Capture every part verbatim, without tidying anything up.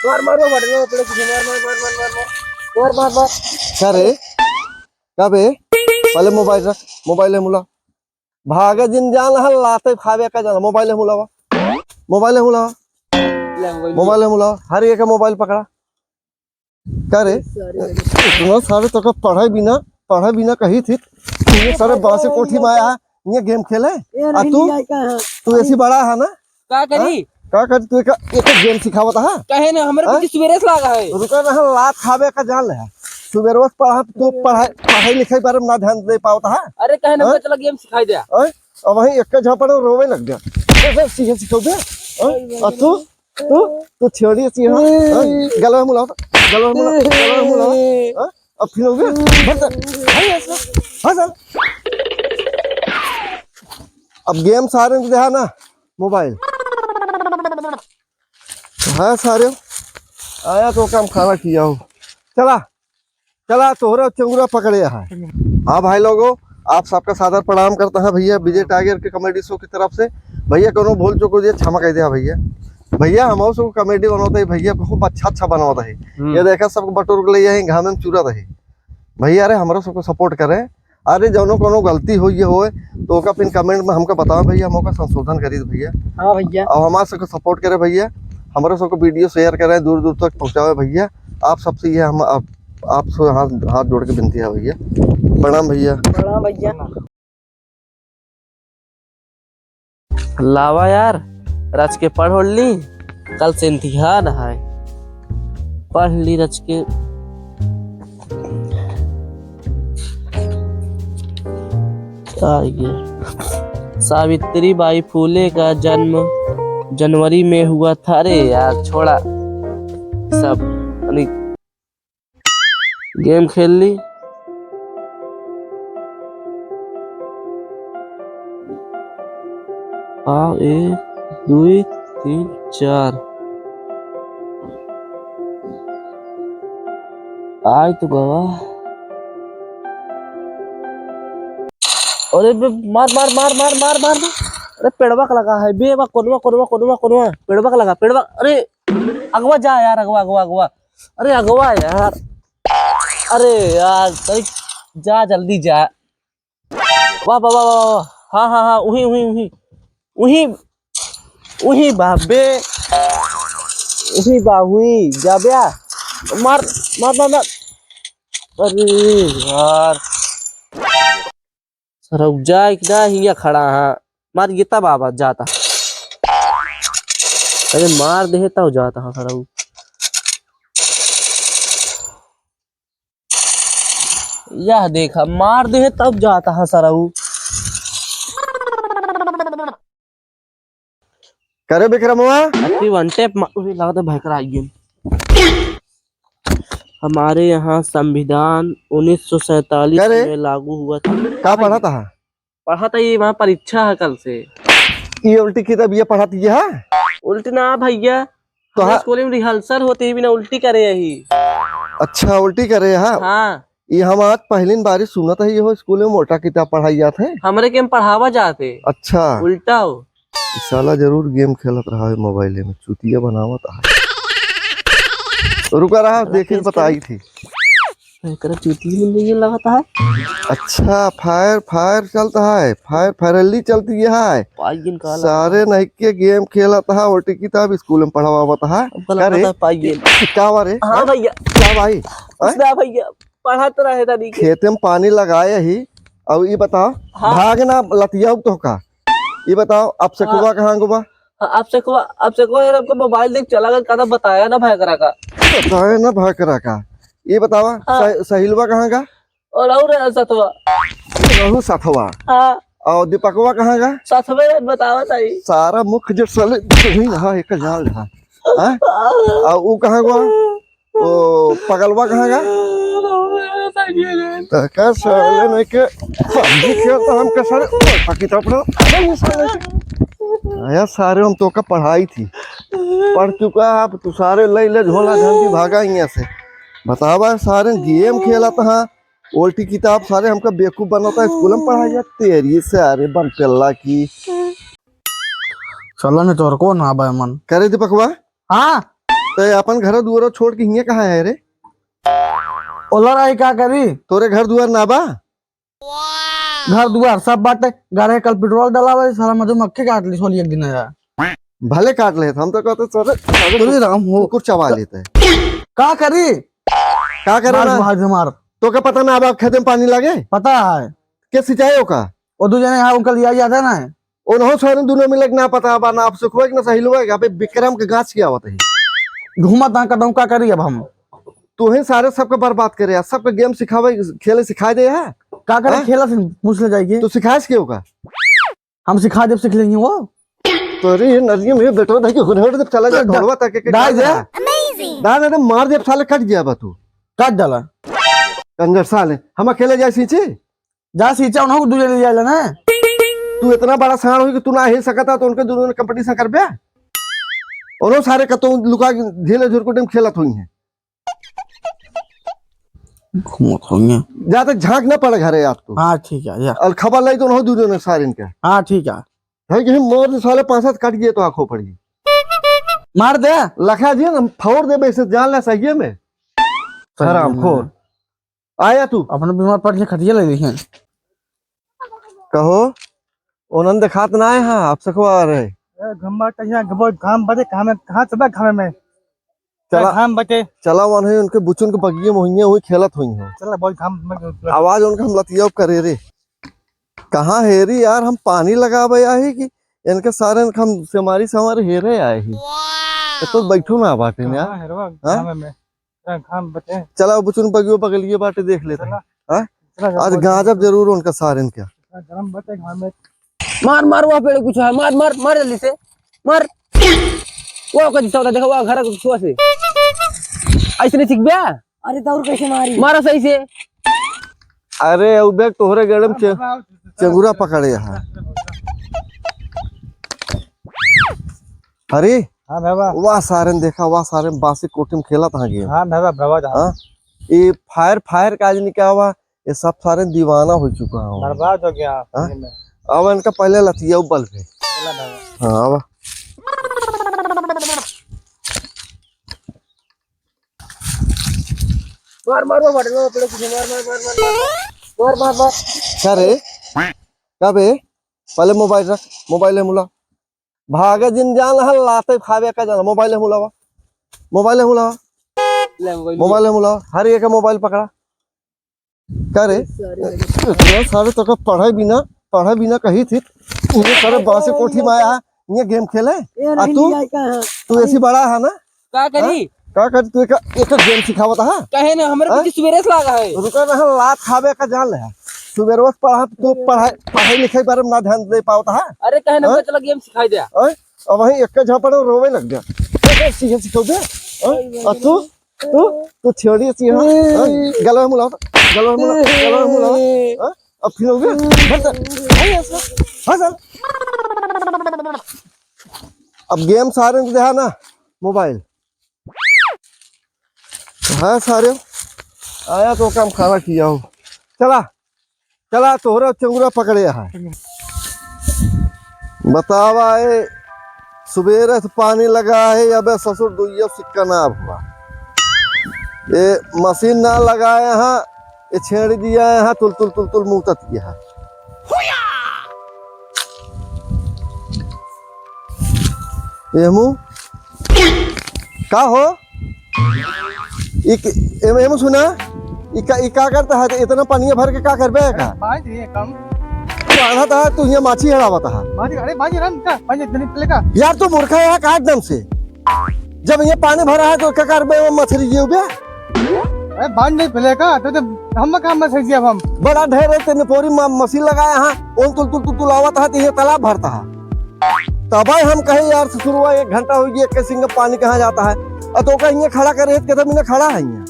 मार, मार, मार, मार, मार, मार, मार, मार। मार, मार, मार। का रे? का बे? पहले मोबाइल रख, मोबाइल है मुला। भागे जिन जान हल लाते खावे का जान, मोबाइल है मुलावा। मोबाइल है मुलावा। मोबाइल है मुलावा। हर एक मोबाइल पकड़ा। का रे? इतना सारे तो का पढ़ाई बिना, पढ़ाई बिना कही थी। ये सारे बासे कोठी में आया, ये गेम खेले। आ तू, तू ऐसी बड़ा है ना? का करी? हाँ? का करी? तू एक, एक गेम सिखावत हा? कहे ना, हमरे हाँ? पीछे सुबेरे से लागा है। रुका ना, लात खावे का जान ले। सुबेरे से पढ़ा, तू पढ़ाई, पढ़ाई लिखाई बारे में ना ध्यान दे पावत हा? अरे कहे ना, हाँ? चला गेम सिखाई दे। हाँ? अब वहीं एक झापड़ में रोवे लग गया। कैसे सीखे सिखाओ बे? हाँ? और तू? तू, तू छोड़ी सी, हाँ? हाँ? गलवा मुलाओ तो, गलवा मुलाओ, गलवा मुलाओ, हाँ? अब फिर हो गया? भर दे। हाँ, yes, yes। हाँ, सर। अब गेम सारे ने देखा ना, मोबाइल। हाँ, सारे। आया तो काम खाना किया हो। चला। चला, तोहरा चंगुरा पकड़े है। हाँ भाई लोगों, आप सबका सादर प्रणाम करता है भैया विजय टाइगर के कॉमेडी शो की तरफ से। भैया, कोनो भूल चूक हो जाए, क्षमा कर दिया भैया। भैया, हम सबको कॉमेडी बनवाते हैं भैया, खूब अच्छा अच्छा बनवाता है। हम्म। ये देखा, सबको बटोर के ले यही घामे में चूरा रहे भैया। अरे, हमरो सबको सपोर्ट करें। अरे, जौनो कोनो गलती होई होए तो ओका फिर कमेंट में हमका बताओ भैया, हम ओका संशोधन करी भैया। हाँ भैया। और हमारे सबको सपोर्ट करे भैया, हमरो सबको वीडियो शेयर करें, दूर दूर तक पहुँचावे भैया। आप सबसे ये हम आप, आपसे हाथ, हाथ जोड़ के विनती है भैया। प्रणाम भैया। प्रणाम भैया। लावा यार, रच के पढ़ ओढ़ ली, कल से इम्तिहान है। पढ़ ली रच के। आ गया। सावित्री बाई फुले का जन्म जनवरी में हुआ था। अरे यार, छोड़ा सब, अरे गेम खेल ली। आओ, एक, दुई, तीन, चार। आय तो गवा। अरे बे, मार, मार, मार। अरे पेड़वा का लगा है बे, बा, कोनवा, कोनवा, कोनवा, कोनवा। पेड़वा का लगा, पेड़वा। अरे अगवा जा यार, अगवा, अगवा, अगवा। अरे अगवा यार, अरे यार, तनी जा, जल्दी जा। वाह, वाह, वाह, वाह, वाह। हाँ, हाँ, हाँ, उही, उही, उही। उही, उही बा बे। उही बा, उही। जा बे। मार, मार, मार, मार। अरे यार। सरऊ जाए कि ना हियाँ खड़ा हाँ। मार ये तब आवाज जाता। अरे मार दे तब जाता हाँ सरऊ। यह देखा, मार दे तब जाता हाँ सरऊ। करे विक्रमवा? अति वन टैप मा-, उरे, लागत है भयकर आई गेल। हमारे यहाँ संविधान उन्नीस सौ सैंतालीस करे? में लागू हुआ था। का पढ़त हा? पढ़त हा, ये वहाँ परीक्षा है कल से। ये उल्टी किताब ये पढ़त ये है? उल्टी ना भैया, तो हमारे हाँ। स्कूल में रिहर्सल होती है, बिना उल्टी करे यही। अच्छा, उल्टी करे है? हाँ। ये हम आज पहली बारी सुनत है, ये हो स्कूल में मोटा किताब पढ़ाई जात है। हमरे के हम पढ़ावा जात है। अच्छा। उल्टा हो। ई साला जरूर गेम खेलत रहा है मोबाइल में, चुतिया बनावत है। रुका रहा, देखी बताई थी। एकरा चुतिया में नहीं लगता है। अच्छा, फायर, फायर चलता है, फायर, फायरली चलती है। पाई गेल काला। सारे नहीं के गेम खेलत है, उल्टी किताब स्कूल में पढ़ावत है। हमका लगता है पाई गेल। का बा रे? हाँ भैया। का भाई? कुछ ना भैया, पढ़त रहे तनी के। खेते में पानी लगाए ही, अब ई बताओ, हाँ। भाग ना लतियाऊ तो का? ई बताओ, अब सेकवा हाँ। कहाँ गो बा? हाँ, अब सेकवा, अब सेकवा यार, हमको मोबाइल देख चला गया, कहता बताया ना भाई करा का। बताया ना भाई करा का। ई बतावा, हाँ। सह-, सहिलवा कहाँ का? और, और है सतवा। रहू सतवा। हाँ। और दीपकवा कहाँ का? सतवे में बतावा ताई। सारा मुख जो सले नहीं रहा, एक जाल रहा। हाँ? हाँ। और ऊ कहाँ गो? ओ, पगलवा कहाँ गा? तो का साले नहीं के पबजी खेलता हम के सारे पकी तो अपना आया सारे हम तो का पढ़ाई थी। पढ़ चुका है, अब तू सारे ले ले झोला झंडी भागा यहाँ से। बतावा सारे गेम खेलत हा, उल्टी किताब सारे हमका बेवकूफ बनाता है, स्कूल में पढ़ाई जात तेरी सारे बन पेल्ला की। चला नहीं तोर को ना बे मन। करे दीपकवा? हाँ। ते अपन घर दुआर छोड़ के हियाँ कहाँ है रे? ओलर आई का करी? तोरे घर दुआर ना बा? घर दुआर सब बाटे, गाड़े कल पेट्रोल डलावे, साला मधुमक्खी काट ली सोली एक दिन आया। भले काट लेत, हम तो कहते सारे, सारे अरे राम हो। कुकुर चबा लेते हैं। का करी? का करे मार ना? मार दे मार। तो का पता ना अब खेते में पानी लागे? पता है। के सिंचाई हो का? वो दू जने यहाँ उनका लिया जाता ना है। उन्हों सारे दोनों मिलक ना पता बा, ना अब सुखवा के ना सहिलवा के, अबे विक्रम के गाछ के आवत है। घूमत ना कतहूँ, का करी अब हम? तू ही सारे सबके बर्बाद करे, सबके गेम सिखावे, खेले सिखाए दे है। का करे हाँ? खेला से पूछ ले जाएगी। तू सिखाएस के होगा? हम सिखा देब, सीख लेंगे वो। तोरी ये नदिया में बेटवा धके हुरहुर दे चला जा, दा-, ढोलवा तक के डाल दे। दा-, एकदम मार दे, साले कट गया बा तू। काट डाला। कंजर साले, हम अकेले जाए सींचे? जा सींचा, उन्हों को दूजे ले जाए ना। तू इतना बड़ा साँड़ हो कि तू ना हिल सकता, तो उनके दोनों ने कंपटीशन कर बे। उन्हों सारे कतो लुका के झेले झुरकुटे में खेलत हुई हैं। घूमत होइए। जा तक झाँक ना पड़े घरे आज तू। हाँ, ठीक है, जा। और खबर लाई तो उन्हों दूजे ने सारे इनके। हाँ, ठीक है। है कि मोर से साले पाँच सात कट गए तो आँखों पड़ी। मार दे। लखा जी, हम फोड़ दे वैसे जान ले सही में। सही में। हरामखोर। आया तू। अपने बीमार पड़ के खटिया ले ली हैं। कहो, ओनन देखात ना आए हाँ, आप सखवा रहे। ए, घम्मा कहिया घबो घाम बदे घामे, कहाँ चबा घामे में? चला, घाम बटे। चला वनही उनके बुचुन के बगिये में हुइये हुई खेलत हुई हैं। चला, बहुत घाम में आवाज उनका हम लतिया करे रे। कहाँ हेरी यार, हम पानी लगावे आए ही कि इनके सारे इनके हम सेमारी सेमारी हेरे आए ही। ये तो बैठो ना बाटे ने यार। कहाँ हेरवा हाँ? घाम में? इतना घाम बटे। चला, बुचुन बगियो बगलिए बाटे, देख लेते हैं। चला। हाँ? चला, चला, आज चला, गाजब चला। जरूर उनका सारे इनके। इतना गरम बटे घाम में। मार, मार, वह पेड़ कुछ है, मार, मार, मार जल्दी से, मार। वह का जूता देखो, वह घर का छुआ से। ऐसे नहीं सीख बे? अरे, दौड़ कैसे मारी? मारा सही से। अरे, उ बैग तोहरे गड़म चे-, चेंगुरा पकड़े है। अरे, हाँ, बाबा। वाह, सारन देखा, वाह, सारन बासी कोठी में खेलत हाँ गेम। हाँ, बाबा, बाबा, हाँ। हाँ? ये फायर, फायर का आज निकावा, ये सब सारे दीवाना हो चुका है। बर्बाद हो गया हाँ? सही में। अब इनका पहले लतिया उबल पे। चला बाबा। हाँ, अब। मार, मार, मार, मार, मार, मार, मार, मार, मार, मार। मार, मार, मार। का रे? का बे? पहले मोबाइल रख, मोबाइल है मुला। भागे जिन जान ह, लाते खावे का जान, मोबाइल है मुलावा। मोबाइल है मुलावा। ले, मोबाइल मोबाइल है मुलावा। हर एक मोबाइल पकड़ा। का रे? सारे इतना सारे तो का पढ़े बिना, पढ़े बिना कही थी। ये सारे बासे कोठी में आया, ये गेम खेले। ए, आ नहीं तू? लिया का है। तू ऐसी बड़ा है ना? का करी? हाँ? का करी? तू एक, एक गेम सिखावत है? कहे ना, हमरे हाँ? पीछे सुबेरे से लागा है। रुका ना, लात खावे का जान ले। सुबेरे से पढ़ा, तू पढ़ाई, पढ़ाई लिखाई बारे में ना ध्यान दे पावत है? अरे कहे ना, हाँ? चला गेम सिखाई दे। हाँ? अब वहीं एक झापड़ में रोवे लग गया। ए, ए, सीखे सिखाओ बे। हाँ? और तू? तू, तू छेड़ी सी, हाँ? हाँ? गलवा मुलाओ, गलवा मुलाओ, गलवा मुलाओ। हाँ? अब फिर हो गया? हट जा। हाँ, ऐसा। हाँ, सर। अब गेम सारे को दे ना, मोबाइल। हाँ, सारे। आया तो काम खाना किया हो। चला। चला, तोहरा चंगुरा पकड़े है। बतावा, ए, सुबेरे से पानी लगा है, अबे ससुर दुइया सिक्का ना हुआ। ये मशीन ना लगाए हैं, ये छेड़ दिया है, तुल, तुल, तुल, तुल, मुँह तक किया है। ये मुँह का हो? इक-, एम, एम सुना, इ का, इ का करता है? इतना पानिया भर के का करबे का? अरे बांध ये काम। बांधत है, तू यहाँ माछी हड़ावत है। बांध, अरे बांध ये ना, का? बांध ये, इतनी पहले का? यार, तू मूर्खा है का एकदम से? जब ये पानी भरा है, तो क्या करबे वो मछली ये बे? अरे बांध नहीं पहले का, तो, तो हम काम में सही अब हम। बड़ा ढेर है, तेने पूरी म-, मशीन लगाया है, ओन तुल, तुल, तुल, तुल आवत है, तो ये तालाब भरता है। तब हम कहे, "यार ससुरवा, एक घंटा हो गया, एक सिंग पानी कहाँ जाता है?" और तो कहीं ये खड़ा करे, तो कहता, "मैंने खड़ा है यहाँ।"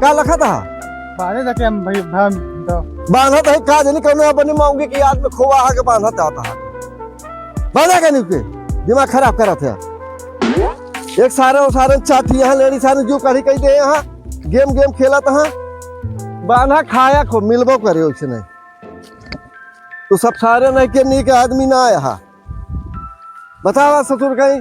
का लखत है? बांधे जाके हम भाई, भाई, तो बांधत है, का जानी कौनो अपनी मांगे कि याद में खोवा आके बांधत जाता है। बांधा के नहीं के, दिमाग खराब करत है। एक सारे और सारे चाटी यहाँ लेडी सारे जो कढ़ी कही दे यहाँ, गेम, गेम खेलत हैं। बांधा खाया खो, मिलबो करे उसने। तो सब सारे नहीं के नीक आदमी ना आया है। बतावा ससुर कहीं,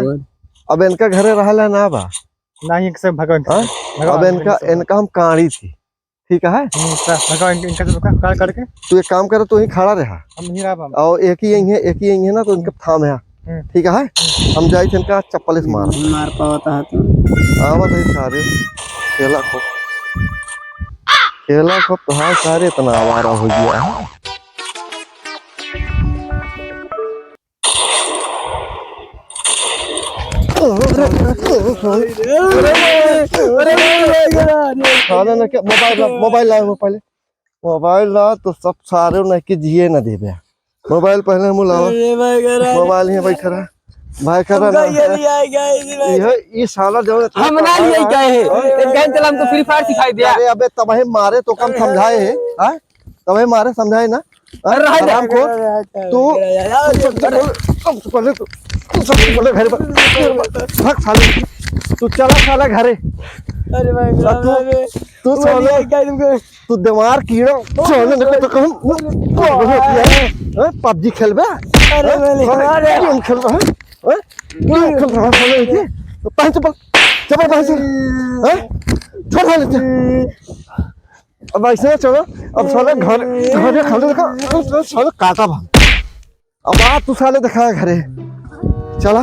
भगवान। अब इनका घरे रहला ना बा। नहीं, इनका से भगवान, हाँ? भगवान अब इनका, इनका से। इनका हम काढ़ी थी, ठीक है? हम्म, भगवान, इनका से भगवान, काढ़, काढ़ के। तू एक काम कर, तू ही खड़ा रहा। हम ही रहा, हम। और एक ही यही है, एक ही यही है ना, तो इनका थाम है। हम्म। ठीक है? हम जाई थे इनका चप्पल से मार। नहीं मार पावत है तू। आवत है सारे। खेला खूब। खेला खूब तो हाँ, सारे इतना आवारा हो गया है। अरे, अरे, अरे, अरे, अरे, अरे, साले ने क्या, मोबाइल ला, मोबाइल ला, मोबाइल। मोबाइल ला तो सब सारे उन्हें के जिए ना देबे। मोबाइल पहले हम लावा। अरे भाई, करा। मोबाइल ही भाई करा। भाई करा हमका ना। ये नहीं आएगा, ये नहीं आएगा। ये, ये साला जो है हम ना लिए गए हैं। हाँ? एक घंटे हम तो Free Fire सिखाई दिया। अरे अबे तबही मारे तो कम समझाए हैं, हाँ? तबही मारे समझाए ना? हाँ? अरे रह जा। हरामखोर। अरे, अरे, तू, अरे, अरे, तू सबसे पहले, तू सबसे पहले, तू, तू सबसे पहले घर पर, भाग साले। तू चला साला घरे। अरे भाई, आ, तू, अरे, तू वो साला नहीं आएगा तुमको। तू दिमाग कीड़ा, साले ने तो कहूँ, हाँ, PUBG खेलबे? अरे, हाँ? मैं नहीं, हाँ? अरे। Game खेलबे, हाँ? हाँ? Game खेल रहा है, साले, ये? तो पहन चप्पल, चप्पल पहन से, हाँ? छोड़ साले, चल। अब ऐसे ना चलो, अब साले घर, घर में खाली देखा, साले काटा भाग। अब आ तू साले देखा घरे। चला।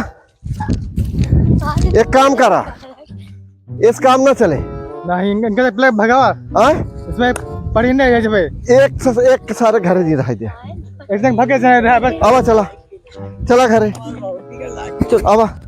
एक काम करा, इस काम ना चले। नहीं, इन-, इनका तो पहले भगावा। हाँ? इसमें पड़ी नहीं है जब। एक से, एक सारे घरे नहीं रह दिया। एक दिन भगे जाए रहा बस। आवा चला, चला घरे। आवा।